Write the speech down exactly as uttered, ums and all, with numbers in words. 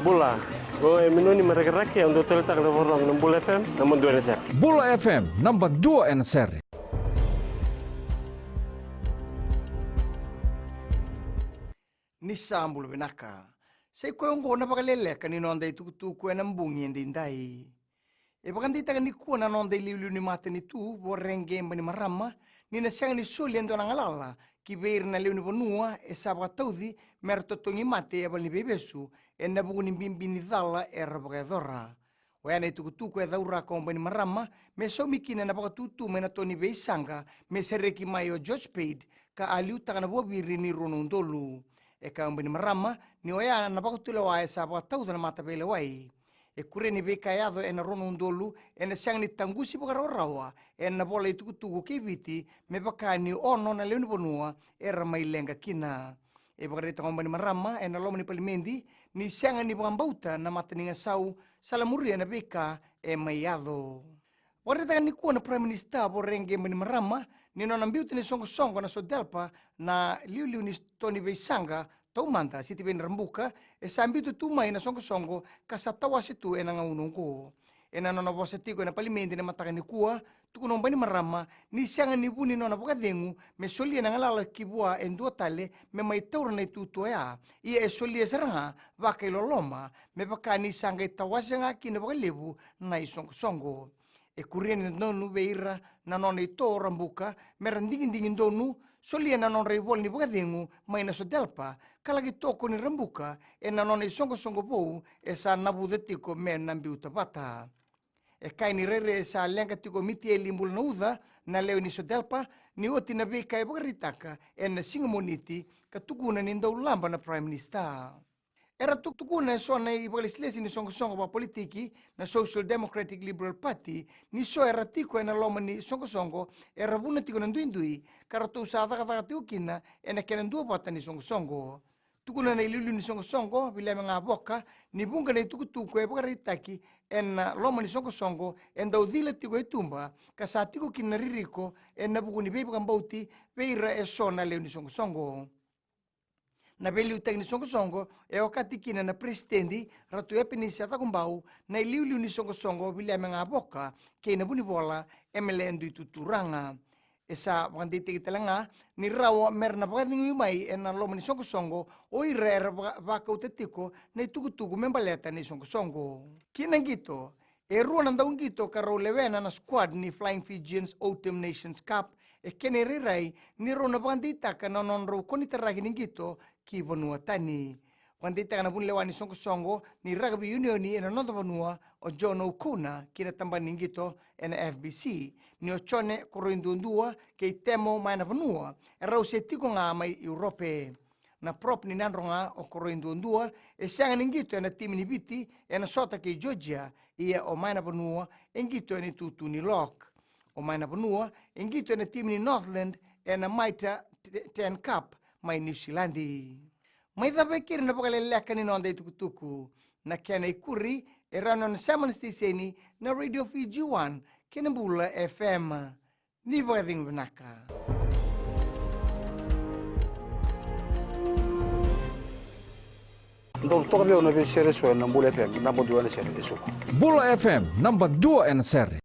Bula, o e Minoni Marakerake, au dau taleitaka na vakarorogo na Bula F M, naba dua ena sere. Bula F M, naba dua ena sere. Ni sa bula vinaka. Sa i koya oqo na vakaleleka ni noda itukutuku ena bogi edaidai. E vakadeitaka nikua na noda iliuliu ni matanitu Voreqe Bainimarama ni na sega ni soli e dua na galala ki vei ira na lewe ni vanua e sa vakatauci me ra totogi mate e valeniveivesu ena vuku ni bibi ni cala era vakayacora. Oya na itukutuku e cauraka o Bainimarama me saumi kina na vakatutu mai na to ni veisaqa me sereki mai o George Pate ka a liutaka na vuaviri ni rua na udolu. E kaya o Bainimarama ni oya na vakatulewa e sa vakatauca na mataveilewai. E kuria ni veika e yaco ena rua na udolu ena sega ni taqusi vakarawarawa ena vola itukutuku kei Viti me vaka ni ono na lewe ni vanua era mai leqa kina. E vakaraitaka o Bainimarama ena loma ni palimedi ni sega ni vakabauta na mata ni gasau sa lamuria na veika e mai yaco. Vakaraitaka nikua na Prime Minister Voreqe Bainimarama ni nona biuta ni soqosoqo na SODELPA na iliuliu ni to ni veisaqa taumada Sitiveni Rabuka e sa biuta tu mai na soqosoqo ka sa tawase tu ena gauna oqo. Ena nona vosa tiko ena palimedi na mataka nikua, tukuna o Bainimarama ni sega ni vu ni nona vakacegu me solia na galala ki vua e dua tale me mai taura na itutu oya, ia e solia sara ga vakailoloma me vaka ni sa qai tawase ga kina vakalevu na isoqosoqo. E kuria ni dodonu vei ira na nona ito o Rabuka me ra digidigi donu, solia na nodra ivola ni vakacegu mai na SODELPA ka laki tokoni Rabuka ena nona isoqosoqo vou e sa navuca tiko me na biuta vata. E kaya ni rairai e sa leqa tiko o Mitieli Bulanauca na lewe ni SODELPA ni oti na veika e vakaraitaka ena siga Moniti ka tukuna ni dau laba na Prime Minister. Era tu- tukuna eso na ivakalesilesi ni soqosoqo vakapolitiki na Social Democratic Liberal Party ni so era tiko ena loma ni soqosoqo era vuna tiko na duidui ka ratou sa cakacaka tiko kina ena kena duavata ni soqosoqo. Tukuna na iliuliu ni soqosoqo Viliame Gavoka ni vuqa na itukutuku e vakaraitaki ena loma ni soqosoqo e dau cila tiko e tuba ka sa tiko kina na ririko ena vuku ni veivakabauti vei ira eso na lewe ni soqosoqo. Na veiliutaki ni soqosoqo e okati kina na peresitedi Ratu Epenisia Cakobau, na iliuliu ni soqosoqo Viliame Gavoka kei na vunivola Emele Duituturaga. E sa vakadeitaki tale ga ni rawa me ra na vakacegui mai ena loma ni soqosoqo o ira era vaka- vakauta tiko na itukutuku me baleta na isoqosoqo. Ki na qito, e rua na dauqito ka rau lewena na squad ni Flying Fijians Autumn Nations Cup e kena irairai ni rau na vakadeitaka na nodrau konitaraki ni qito ki vanua tani. Vakadeitaka na vunilewa ni soqosoqo ni rakavi iunioni ena noda vanua o John O'Connor ki na tabana ni qito ena F B C ni o Jone Koroiduadua kei Temo Mainavanua e rau se tiko ga mai Europe. Na prop ni Nadroga o Koroiduadua e sega ni qito ena timi ni Viti ena sota kei Georgia, ia o Mainavanua e qito ena itutu ni Lock. O Mainavanua e qito ena timi ni Northland ena Mitre Ten Cup mai Niusiladi. Mai cava e keri na vakaleleka ni noda itukutuku. Na kena ikuri e rawa ni nona sema na siteseni na Radio Fiji One kei na Bula F M. Ni vakacegu vinaka. Dau toka vei au na veisere eso ena Bula F M, naba dua ena sere eso. Bula F M, naba dua ena sere.